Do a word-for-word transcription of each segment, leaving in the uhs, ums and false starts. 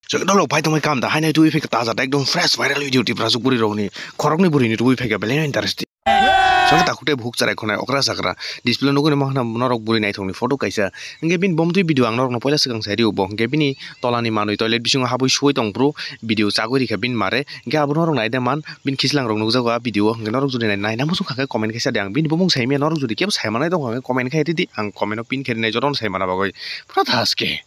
Chwng dolok bai tongwi kam da, haino tubui phaikha taja da, ekdom fresh viral video Tiprasuk bwrwi rokni, khoroknwi bwrwini tubui phaikha belai no interesting. Chwng takhuk tei bukhuk cherai khwnai okra chakra display nugwi nw mankha norok bwrwi naithokni photo kaisa. Hwnkhe bini bomtwi video ang norokno poila swkang sai rio bo, hwnkhe bini tolani manwi toilet bisingo habwi suwi tong phuru video chagwi rikha bini mare, hwnkhe abo norok naide man. Bini khichlang rok nukjago a video o, hwnkhe norok jodi nai-, naina muchung kha khe comment khe sa di, ang bini bumung sai manya, norok jodi kebo sai manai tong kha khe comment khe ridi, ang comment o pin khe rinai jotono sai mana bagwi. Pura thaske.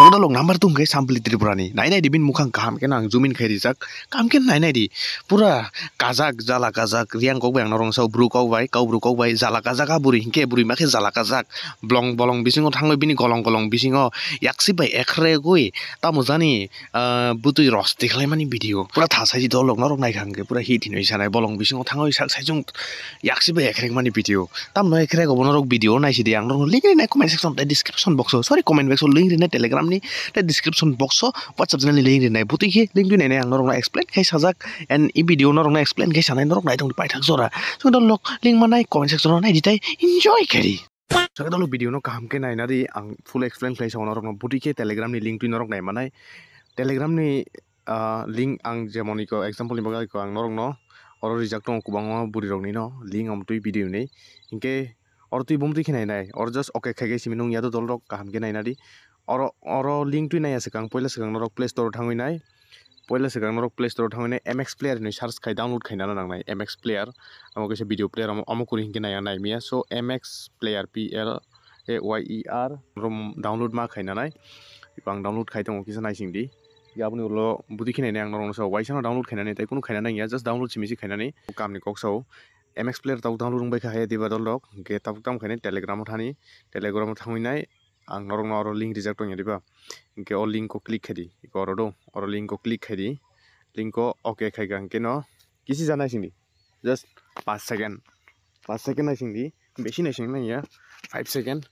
Chwng dolok number two hwnkhe Sampli Tripura ni, nai nai di bini mukhang kaham khe no ang zoom in khe rijak, kaham khe nai nai di, pura kajak, jala kajak, riyang kok bai ang norok sao, bru kok bai, kau bru kok bai, jala kajak a bwrwi, hwnkhe bwrwi ma khe jala kajak, bolong bolong bisingo thangwi bini golong golong bisingo yaksi bai ekhregwi tamo jani ah, bwtwi rosti khlaimani video. Pura tha saidi dolok norok naikha hwnkhe pura hit hinwi sanai. Bolong bisingo thangwi sak saichung yaksi bai ekhrek mani video. Tamno ekhrek obo norok video naisidi ang norokno link rinai comment section tei description box o. Sorry, comment box o link rinai Telegram ni tei description box o WhatsApp channel ni link rinai. Bwtwi khe link twi nainai ang norokno explain khai sajak and i video norokno explain khai sanai norok naitong paithak jora. Chwng dolok link manai comment section o naidi tei enjoy khaidi. Chwng dolok video no kaham khe naina di, ang full explain khlai sao norokno. Bwtwi khe Telegram ni link twi norok nai manai. Telegram ni ah, link ang jemon iko example ni bagwi iko ang norokno oro rijak tongo kwbangma bwrwi rokni no link omo twi video ni. Hinkhe oro twi bumtwi khe nainai, oro just okay khai khe simi nung ya do dolrok kaham khe naina di. Oro, oro link twi naiya swkang, poila swkang norok Play Store o thangwi nai, poila swkang norok Play Store o thangwi nai M X Player hinwi search khai download khaina nangnai, M X Player, amo kaisa video player, omo, omo kwrwi hinkhe naiya naimiya, so M X Player, P L A Y E R, rom download ma khaina nai, iko ang download khai tongo kisa naising di. Ya aboni ulo bwtwi khe nainai ang norokno sao, waisa no download khainani tei kunu khaina nangya, just download simi se khainani. Kamni kok sao, M X Player tabuk download wngbai kha hai diba dolrok, hinkhe tabuk tamo khainai Telegram o thani, Telegram o thangwi nai, ang norokno oro link rijak tongya diba, hinkhe o link o click khai di, iko oro do, oro link o click khai di, link o okay khai kha hinkhe no kisi ja naising di, just paanch second, paanch second naising di, besi naising nangya, five second.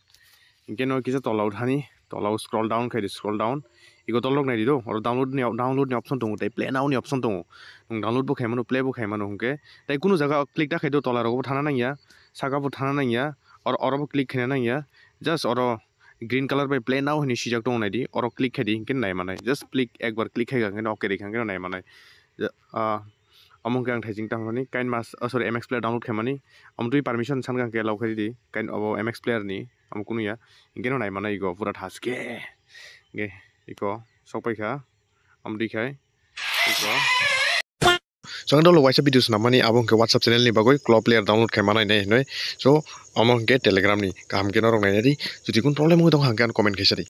Hinkhe no kisa tola o thani, tola o scroll down khai di, scroll down. Iko dolrok nai di do, oro download ni, download ni option tongo tei play now ni option tongo. Nwng download bo khai mano, play bo khai mano hinkhe. Tei kunu jaga o click ta khai do, tola rogo bo thana nangya, saka bo thana nangya, oro, oro bo click khaina nangya. Just oro green color bai play now hinwi swijak tongo nai di, oro click khai di hinkhe nai manai. Just click, ekbar click khai kha hinkhe no okay ri kha hinkhe no nai manai. Ja-, ah, omo hinkhe ang thaising tamo ni KineMaster, oh, sorry, M X Player download khaimani. Omo twi permission san kha hinkhe allow khai di. Kain obo M X Player ni, omo kunu ya. Hinkhe no nai manai iko pura thaske. Hinkhe iko sok pai kha. Omo twi khai. Iko. Chwng dolok waisa video swnamani abo hinkhe WhatsApp channel ni bagwi Claw Player download khai manai nai hinwi. So, omo hinkhe Telegram ni. Kaham khe norok nai nai di. Jodi kun problem wngwi tong kha hinkhe ano comment khai sa di.